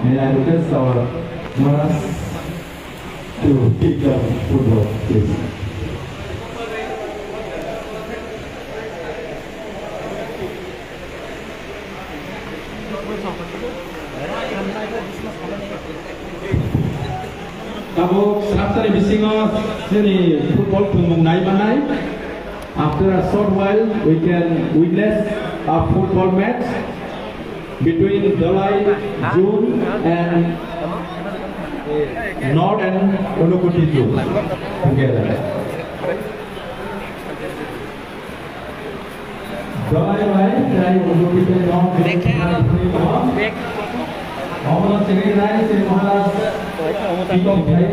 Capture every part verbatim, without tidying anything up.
May I request our Maharaj to take the football, please? Tabuk srapsani bisingo chini football tongmung nai manai. After a short while, we can witness a football match between Dhalai Zone and North and Unakoti Zone together. Dhalai bai, tei Unakoti North Zone. Omono chini rai, chini Maharaj kick off khai.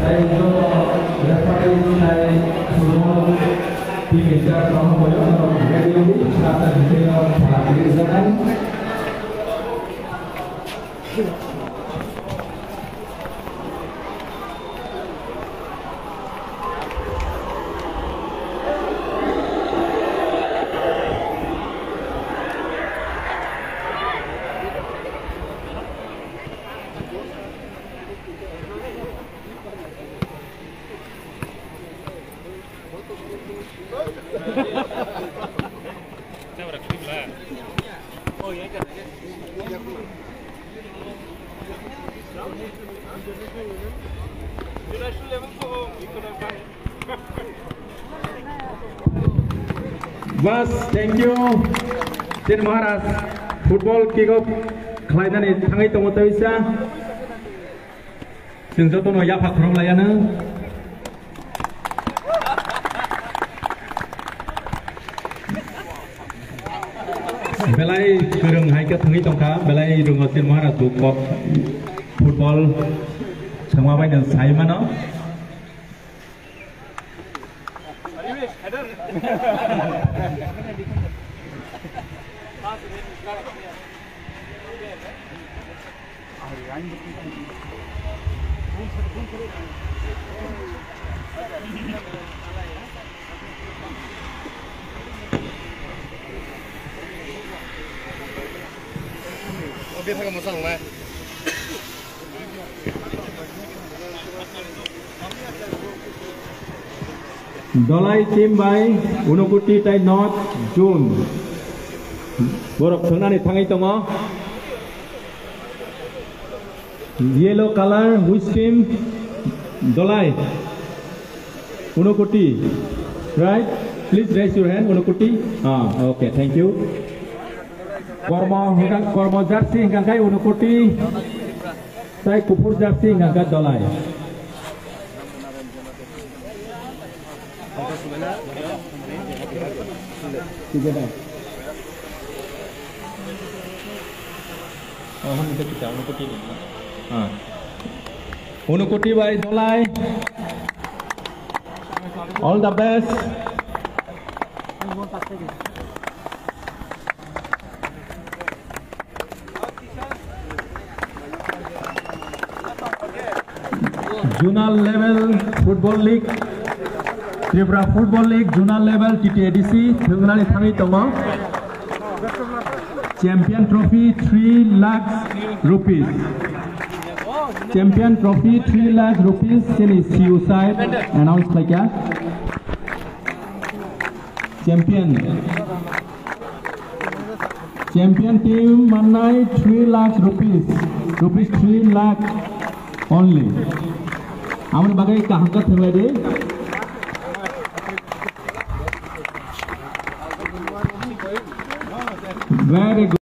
Tei joto referee tei football team in charge tongma boyo norok ready wngwi sasa detail o phalangwi rwjaknai. Bas, thank you. Chini Maharaj football kick off khlainani thangwi tongo teisa. Chwng jotono yapha khorok laiya nw. Belai kwrwng hai khe thangwi tongkha, belai rwngo chini Maharaj bo kok football thwngma bai nw sai mano. Dhalai team bai Unakoti tei North Zone. Borok thwngnani thangwi tongo. Yellow color, which team? Dhalai. Unakoti. Right? Please raise your hand, Unakoti. Ah, okay, thank you. Kormo hwnkha, kormo jersey hwnkha khe Unakoti. Tei kuphur jersey hwnkha khe Dhalai. Unakoti bai Dhalai. All the best. Zonal level football league, Tripura football league zonal level T T A D C thwngnani thangwi tongo. Champion trophy three lakhs rupees. Champion trophy three lakhs rupees chini C U side announce khlaikha. Champion. Champion team mannai three lakh rupees, rupees three lakh only. Amoni bagwi kaham khe thwnglai di. Very good.